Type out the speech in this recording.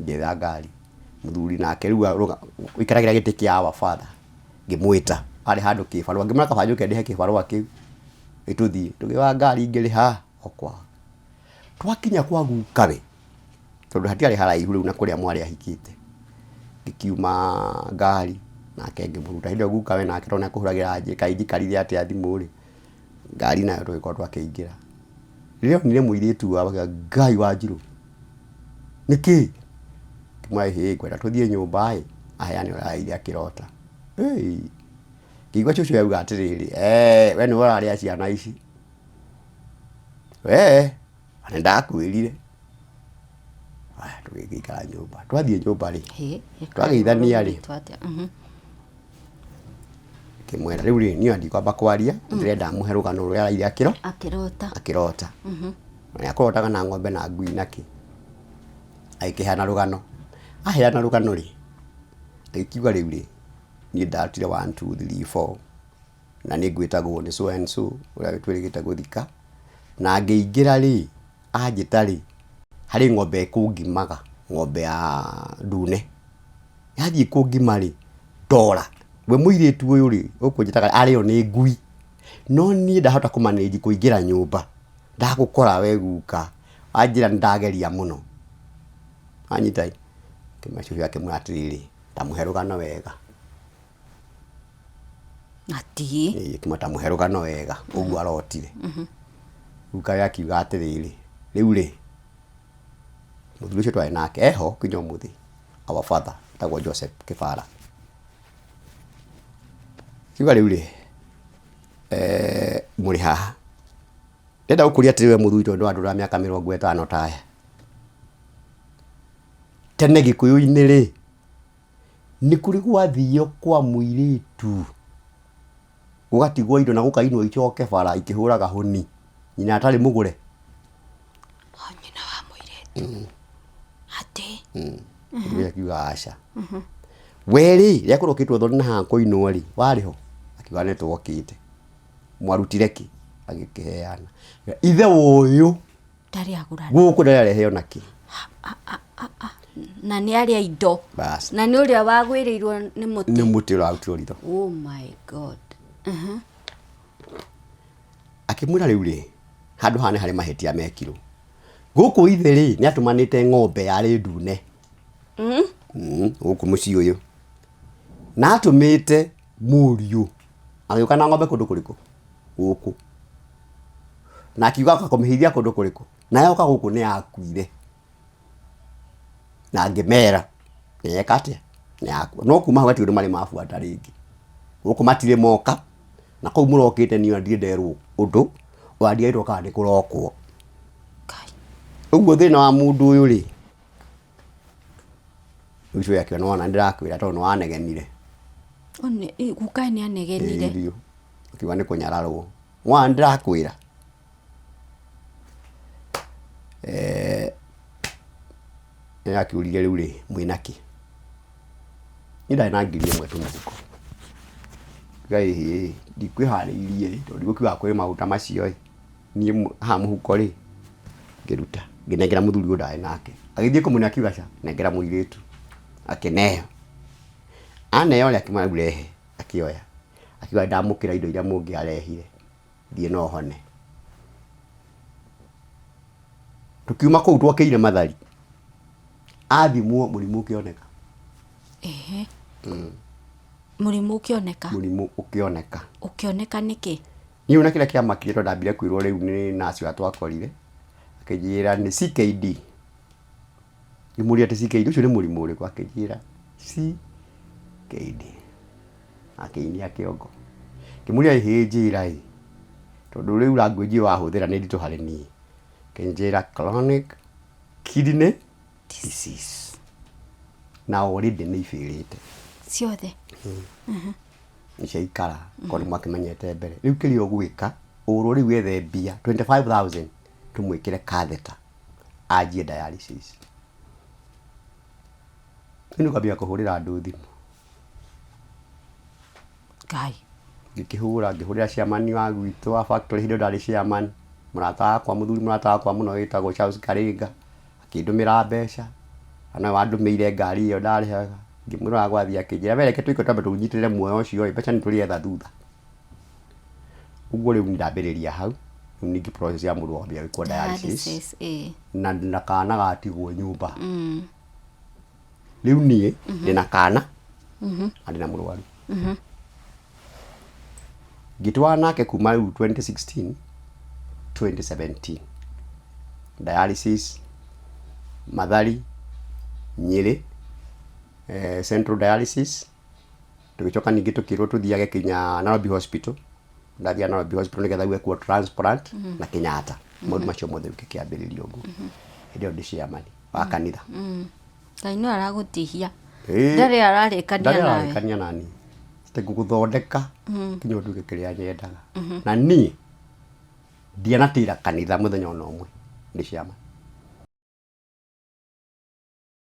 Ngĩetha ngari. Mũthuri nake rĩu ũikaragĩra gĩtĩ kĩa our father ngĩmwĩta. Arĩ handũ kĩbarũa. Ngĩmwĩra kaba njũke ndĩhe kĩbarũa kĩu ĩtũthiĩ. Tũkĩoya ngari ngĩrĩha o kwao. Twakinya kwa guka we, tondũ hatiarĩ haraihu rĩu na kũrĩa mwarĩ ahikĩte, ngĩkiuma ngari nake ngĩmũruta. Hĩndĩ ĩyo guka we nake tondũ nĩ akũhũragĩra kaĩ njikarire atĩa thimũ rĩ, ngari nayo tũgĩkorwo twakĩingĩra. Rĩrĩa onire mũirĩtu wao akiuga Ngai Wanjirũ, nĩkĩ? Ngĩmwĩra ĩhĩ ngwenda tũthiĩ nyũmba ĩ, aheane ũrĩa araire akĩrota. Ngĩigua cũcũ auga atĩrĩrĩ, we nĩwe ũrarĩa ciana ici. We na nĩndakwĩrire. Aya tũgĩgĩikara nyũmba. Twathiĩ nyũmba rĩ, twageithania rĩ, ngĩmwĩra rĩu rĩ, niĩ ona ndikwamba kwaria, ndĩrenda mũhe rũgano rũrĩa araire akĩro Akĩrota. Akĩrota. Na nĩakũrotaga na ng'ombe na ngui na kĩ. Agĩkĩheana rũgano. Aheana rũgano rĩ, agĩkiuga rĩu rĩ, niĩ ndarutire one two three four. Na nĩ ngwĩtagwo nĩ so and so ũrĩa twĩrĩgĩte gũthika, na ngĩingĩra rĩ, anjĩta rĩ, harĩ ng'ombe ĩkũngimaga, ng'ombe ya ndune, yathiĩ kũngima rĩ, ndora, we mũirĩtu ũyũ rĩ, ũkũnjĩtaga arĩo nĩ ngui, no niĩ ndahota kũ manage kũingĩra nyũmba, ndagũkora we guka, wanjĩra nĩ ndageria mũno, wanyita ĩ, cũcũ akĩmwĩra atĩrĩrĩ, ta mũhe rũgano wega. Ati. Ĩĩ akĩmwĩra ta mũhe rũgano wega ũguo arotire. Guka we akiuga atĩrĩrĩ, rĩu rĩ, mũthuri ũcio twarĩ nake eho nginya ũmũthĩ, our father etagwo Joseph Kĩbara. Akiuga rĩu rĩ, mũrĩ haha, ndĩrenda gũkũria atĩrĩ we mũthuri tondũ nĩ wandũra mĩaka 50 ta aya. Tene gĩkũyũ-inĩ rĩ, Nĩ kũrĩ gwathio kwa mũirĩtu, gũgatigwo indo na gũkainwo icoke bara ikĩhũraga honi, nyina atarĩ mũgũre? O nyina wa mũirĩtu. Atĩ? Mũtumia akiuga aca. We rĩ, rĩrĩa kũrokĩtwo thoni na haha kũinwo rĩ, warĩ ho? Akiuga nĩ twokĩte. Mwarutire kĩ? Agĩkĩheana. Ithe wa ũyũ Ndarĩ agũrana. Gũkũ ndarĩ arehe ona kĩ. Na nĩ arĩa indo. Bas. Na nĩ ũrĩa wagwĩrĩirwo nĩ mũtĩ. Nĩ mũtĩ ũrarutirwo ritho. Oh my God. Akĩmwĩra rĩu rĩ, handũ haha nĩ harĩ mahĩtia mekirwo. Gũkũ ithe rĩ, nĩ atũmanĩte ng'ombe yarĩ ndune. Gũkũ mũciĩ ũyũ. Na atũmĩte mũriũ agĩũka na ng'ombe kũndũ kũrĩkũ? Gũkũ. Na akiuga oka kũmĩhithia kũndũ kũrĩkũ? Na yoka gũkũ nĩ yakuire. Na ngĩmera nĩ yeka atĩa? Nĩ yakua. No kuma hau hatirĩ ũndũ marĩ mabuata rĩngĩ. Gũkũ matirĩ moka, na kũu mũrokĩte niĩ ona ndirĩ nderwo ũndũ, ona ndirerwo kana nĩ kũrokwo. Ũguo thĩna wa mũndũ ũyũ rĩ, ũcio akiuga nĩ wona nĩ ndĩrakwĩra tondũ nĩ wanegenire. Guka nĩ anegenire. Ĩĩ biũ. Akiuga nĩ kũnyararwo. Wona nĩ ndĩrakwĩra. Nĩ akĩũrire rĩu rĩ, mwĩna kĩ? Niĩ ndarĩ na 1000 tu mũhuko. Ngiuga ĩhĩ, ndikwĩharĩirie ĩ, tondũ ndigũkiugaga kwĩ maũndũ ta macio ĩ. Niĩ haha mũhuko rĩ, ngĩruta, ngĩnengera mũthuri ũyũ ndarĩ nake. Agĩthiĩ kũmũne akiuga aca, nengera mũirĩtu. Akĩneo. Aneo rĩ, akĩmwĩra rĩu rehe, akĩoya. Akiuga ndamũkĩra indo iria mũngĩarehire, thiĩ na ũhone. Tũkiuma kũu twokĩire Mathari, athimwo mũrimũ ũkĩoneka. Ehe. Mũrimũ ũkĩoneka? Mũrimũ ũkĩoneka. Ũkĩoneka nĩkĩ? Niĩ ona kĩrĩa kĩamakirie tondũ ndambire kwĩrwo rĩu nĩ nurse ũrĩa twakorire, akĩnjĩra nĩ CKD. Ngĩmũria atĩ CKD ũcio nĩ mũrimũ ũrĩkũ? Akĩnjĩra CKD. Akĩinia kĩongo. Ngĩmũria ĩhĩ njĩra ĩ, tondũ rĩu language ĩyo wahũthĩra nĩ nditũ harĩ niĩ. Akĩnjĩra chronic kidney disease. Na already nĩ ibĩrĩte. Ciothe? Nĩ ciaikara korwo nĩ mwakĩmenyete mbere. Rĩu kĩrĩa ũgwĩka, ũrwo rĩu wethe mbia 25,000 tũmwĩkĩre catheter anjie dialysis. Rĩu nĩ kwambia kũhũrĩra andũ thimũ. Ngai. Ngĩkĩhũra, ngĩhũrĩra chairman wa gwitũ wa factory hĩndĩ ĩyo ndarĩ chairman, mũrata wakwa mũthuri mũrata wakwa mũno wĩtagwo Charles Karinga, akĩndũmĩra mbeca. Na nowe wandũmĩire ngari ĩyo ndarĩhaga. Ngĩmwĩra ũrĩa gwathiĩ akĩnjĩra we reke tũikare twambe tũnyitĩrĩre muoyo ũcio ĩ, mbeca nĩ tũrĩetha thutha. Ũguo rĩu ndambĩrĩria hau, rĩu ningĩ process ya mũndũ wambia gwĩkwo dialysis Dialysis, ĩĩ. na na kana gatigwo nyũmba. Rĩu niĩ ndĩna kana na ndĩna mũrwaru. Ngĩtwarana nake kuma rĩu 2016 2017 dialysis Mathari, Nyĩrĩ, Central dialysis, tũgĩcoka ningĩ tũkĩrwo tũthiage kinya Nairobi Hospital, ndathiaga Nairobi Hospital nĩgetha gwĩkwo transplant na Kenyatta. Maũndũ macio mothe rĩu ngĩkĩambĩrĩria ũguo. Hĩndĩ ĩyo ndĩ chairman wa kanitha. Ngai no aragũtihia. Ĩĩ. Ndarĩ ararĩkania Ndarĩ nawe. ararĩkania nani. Atĩ ngũgũthondeka nginya ũtuĩke kĩrĩa nyendaga. Na niĩ ndianatĩra kanitha mũthenya ona ũmwe ndĩ chairman.